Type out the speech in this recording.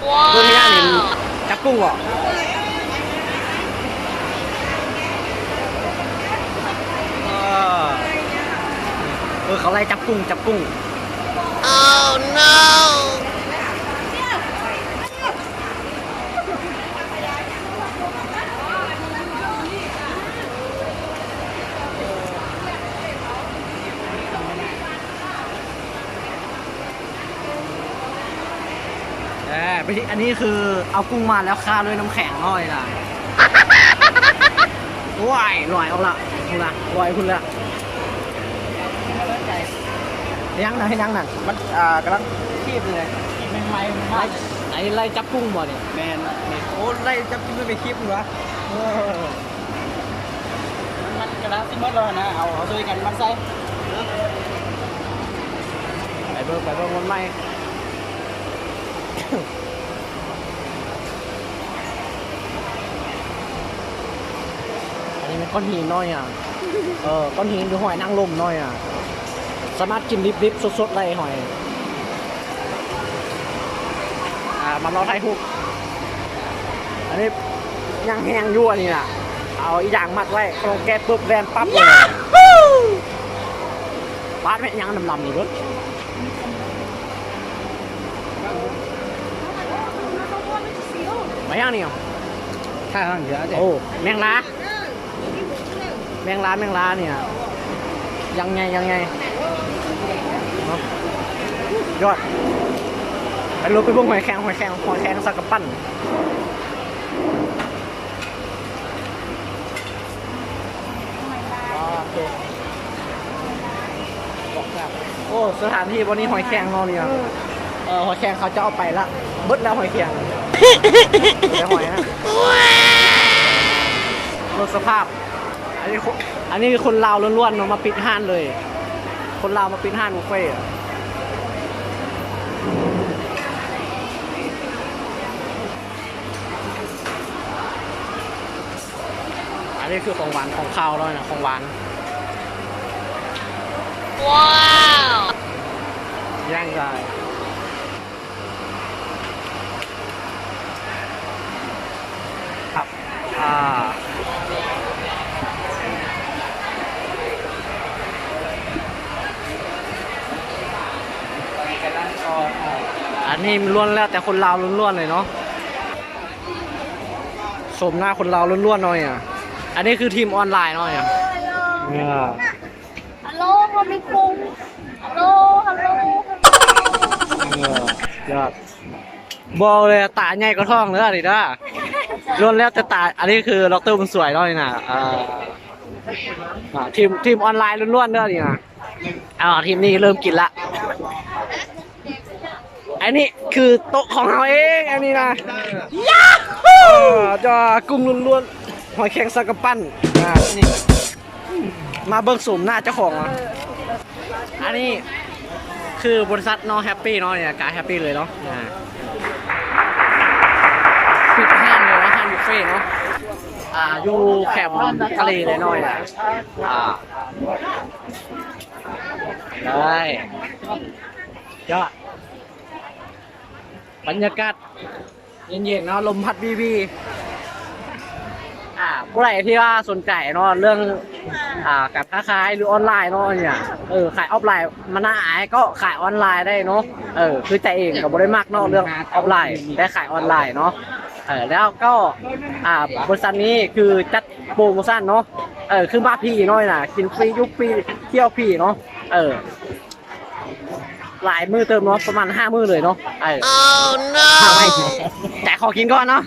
ເບິ່ງເຮັດຫຍັງນີ້ ຈັບກຸ້ງບໍ? ເອີ ເອີ ເຂົາໄລ່ຈັບກຸ້ງ ຈັບກຸ້ງ. ເອີ ໄປທີ່ ອັນນີ້ຄືເອົາກຸ້ງມາແລ້ວຄາດ້ວຍນ້ຳແຂງໜ້ອຍນະ. ໂອ້ຍ ລອຍອອກລະ ພຸ້ນລະ ລອຍພຸ້ນລະ. ເຮັດຫຍັງນະ ເຮັດຫຍັງນັ້ນ? ມັນ ອ່າ ກຳລັງຄີບຢູ່ເລີຍ ຄີບໃໝ່ໆ ໄລ່ ໄລ່ຈັບກຸ້ງບໍນີ້? ແມ່ນ ໂອ້ ໄລ່ຈັບກິນໄປຄີບພຸ້ນວະ. ເອີ ມັນກຳລັງຊິໝົດແລ້ວນະ ເອົາ ເອົາຊ່ວຍກັນມັດໃສ່. ໄປເບິ່ງ ໄປເບິ່ງມັນໃໝ່. ອັນນີ້ແມ່ນກ້ອນຫີນນ້ອຍອະ ເອີ ກ້ອນຫີນ ຫຼື ຫອຍນາງລົມນ້ອຍອະ ສາມາດກິນດິບໆ ສົດໆ ໄດ້ຫອຍ. ອ່າ ມາລອຖ່າຍຮູບ. ອັນນີ້ຍັງແຮງຢູ່ ອັນນີ້ນະ ເອົາອີ່ຫຍັງມັດໄວ້ ເຂົາແກະປຶບແລ່ນປັບເລີຍ. ປາດແມ່ນຫຍັງດຳໆ ນີ້ເບິ່ງ ໄປຫຍັງນີ້? ໂອ້ ແມງລາ ແມງລາ ແມງລານີ້ນະ ຢ່າງໃຫຍ່ ຢ່າງໃຫຍ່ເນາະ ຍອດ. ໄປລົງໄປເບິ່ງຫອຍແຄງ ຫອຍແຄງ ຫອຍແຄງຊາກະປັ່ນ. ໂອ້ ສະຖານທີ່ບ່ອນນີ້ຫອຍແຄງເນາະນີ້ນະ. ເອີ ຫອຍແຄງເຂົາຈະເອົາໄປລະ ເບິດແລ້ວຫອຍແຄງ ແຕ່ຫອຍນະ. ເບິ່ງສະພາບ ອັນນີ້ຄົນ ອັນນີ້ຄົນລາວລ້ວນໆ ເນາະ ມາປິດຮ້ານເລີຍ ຄົນລາວມາປິດຮ້ານບຸບເຟ. ອັນນີ້ຄືຂອງຫວານ ຂອງຄາວແລ້ວນະ ຂອງຫວານ. ວ້າວ ຍ່າງໄດ້ຄັບ. ອ່າ ອັນນີ້ລ້ວນແລ້ວແຕ່ຄົນລາວລ້ວນໆ ເລີຍເນາະ. ໂສມໜ້າຄົນລາວລ້ວນໆ ເນາະນີ້ນະ. ອັນນີ້ຄືທີມອອນລາຍເນາະນີ້ນະ. ເອີ ຮັລໂຫຼ ບໍ່ມີຄຸງ ຮັລໂຫຼ ຮັລໂຫຼ ເອີ ຍອດ ບອກເລີຍ ຕາໃຫຍ່ກວ່າທ້ອງເດີ ອັນນີ້ເດີ ລ້ວນແລ້ວແຕ່ຕາ. ອັນນີ້ຄືດັອກເຕີບຸນສວຍເນາະນີ້ນະ. ເອີ ອ່າ ທີມ ທີມອອນລາຍລ້ວນໆ ເດີ ອັນນີ້ນະ. ເອົາ ທີມນີ້ເລີ່ມກິນລະ. ອັນນີ້ຄືໂຕະຂອງເຮົາເອງ ອັນນີ້ນະ. ເອີ ຈະກຸ້ງລ້ວນໆ ຫອຍແຄງຊາກະປັ່ນ. ອ່າ ມາເບິ່ງໂສມໜ້າເຈົ້າຂອງ. ອັນນີ້ຄືບໍລິສັດນ້ອງແຮັບປີເນາະ ນີ້ກະແຮັບປີເລີຍເນາະ. ອ່າ ປິດຮ້ານເລີຍເນາະ ຮ້ານບຸບເຟເນາະ. ອ່າ ຢູ່ແຄມທະເລນ້ອຍໆ ອ່າ ເອີຍ ຍອດ ບັນຍາກາດເຢັນໆ ເນາະ ລົມພັດວີໆ. ອ່າ ຜູ້ໃດທີ່ວ່າສົນໃຈເນາະ ເລື່ອງ ອ່າ ການຄ້າຂາຍ ຫຼື ອອນລາຍເນາະ ອັນນີ້ ເອີ ຂາຍອອຟລາຍ ມັນໜ້າອາຍ ກໍຂາຍອອນລາຍໄດ້ເນາະ. ເອີ ຄືໃຈເອງກໍບໍ່ໄດ້ມັກເນາະ ເລື່ອງອອຟລາຍ ແຕ່ຂາຍອອນລາຍເນາະ. ເອີ ແລ້ວກໍ ອ່າ ບໍລິສັດນີ້ຄືຈັດໂປຣໂມຊັນເນາະ. ເອີ ຄືມາຟຣີເນາະ ນີ້ນະ ກິນຟຣີ ຢູ່ຟຣີ ທ່ຽວຟຣີເນາະ. ເອີ ຫຼາຍມື້ເຕີບເນາະ ປະມານຫ້າມື້ເລີຍເນາະ. ເອີ ໂອ້ໂນ ແຕ່ຂໍກິນກ່ອນເນາະ.